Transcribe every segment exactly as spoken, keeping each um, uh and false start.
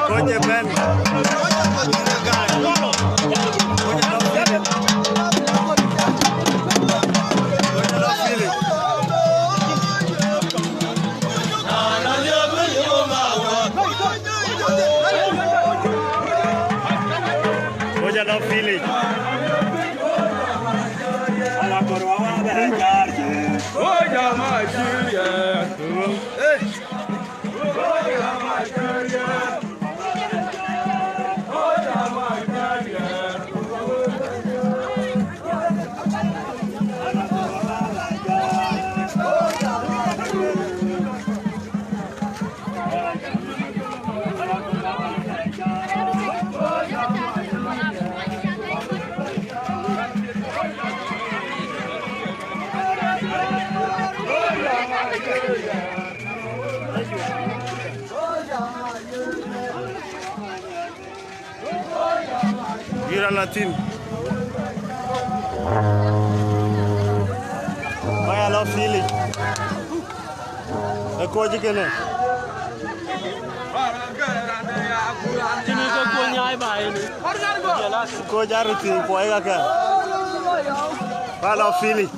Kɔc ë bɛ̈n. Kɔc ë lɔ Felix. Yïn raan la thïn. Ba ya lɔ Felix. Ë kɔc kënë. Cïn ke kuɔny nyaai ba yen. Kɔc aa röt thiëëc kuɔɔi kakë. Ba lɔ Felix.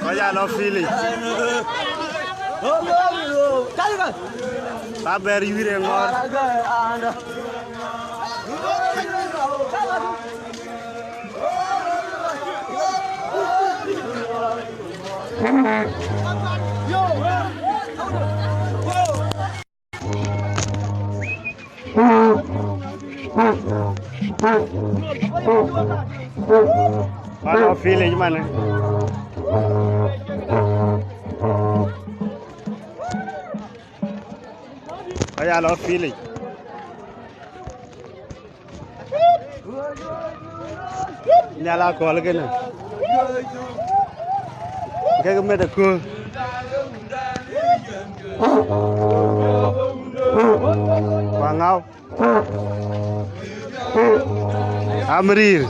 Kɔc aa lɔ Felix. Ka bɛ̈r yuiir ë ŋɔ̈ɔ̈r. Ba lɔ Felix manë. Ba ya lɔ Felix. Nhial akɔ̈l kënë. Kek met ë köör. Ku aŋäu. Amërir.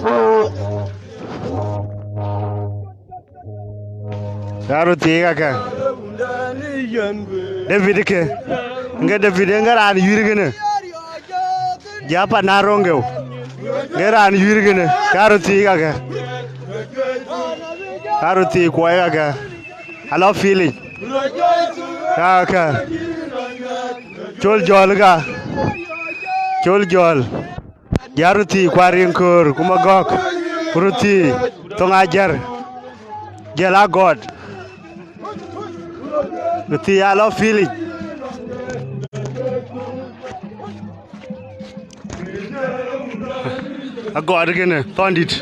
Ka röt thiëëc kakë. David ke. Ŋe David ŋe raan yuiir kënë. Japa na roŋeu. Ŋe raan yuiir kënë. Ka röt thiëëc kakë. Ka röt thiëëc kuɔɔi kakë. Alɔ Felix. Kakë. Col jɔl ka. Col jɔl. Jal röt thiëëc kuat riŋ köör ku magɔ̈k, ku röt thiëëc thoŋ ajär, jël agɔt. Röt thiëëc alɔ Felix. Agɔt kënë thɔndït.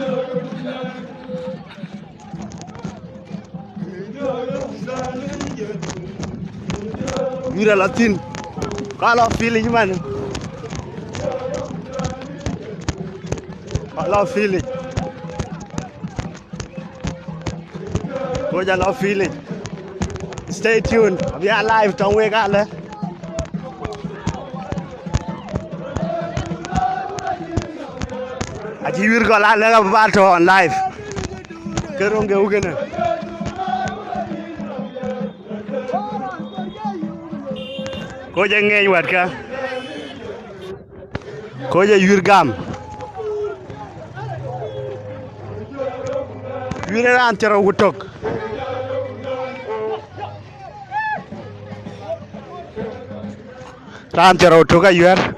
Yurë la thïn. Ka lɔ Felix man. Ka lɔ Felix. Kɔc alɔ Felix. Stay tuned. Abï a live tɔŋ wek alë. Acï yur gɔl alë ka bï ba tɔ on live. Ke roŋ ke wukënë. Kɔc ë ŋeeny wɛ̈tkä. Kɔc ë yuir gam. Yuir ë raan thiërrou ku tök. Raan thiërrou tök ayuɛ̈r.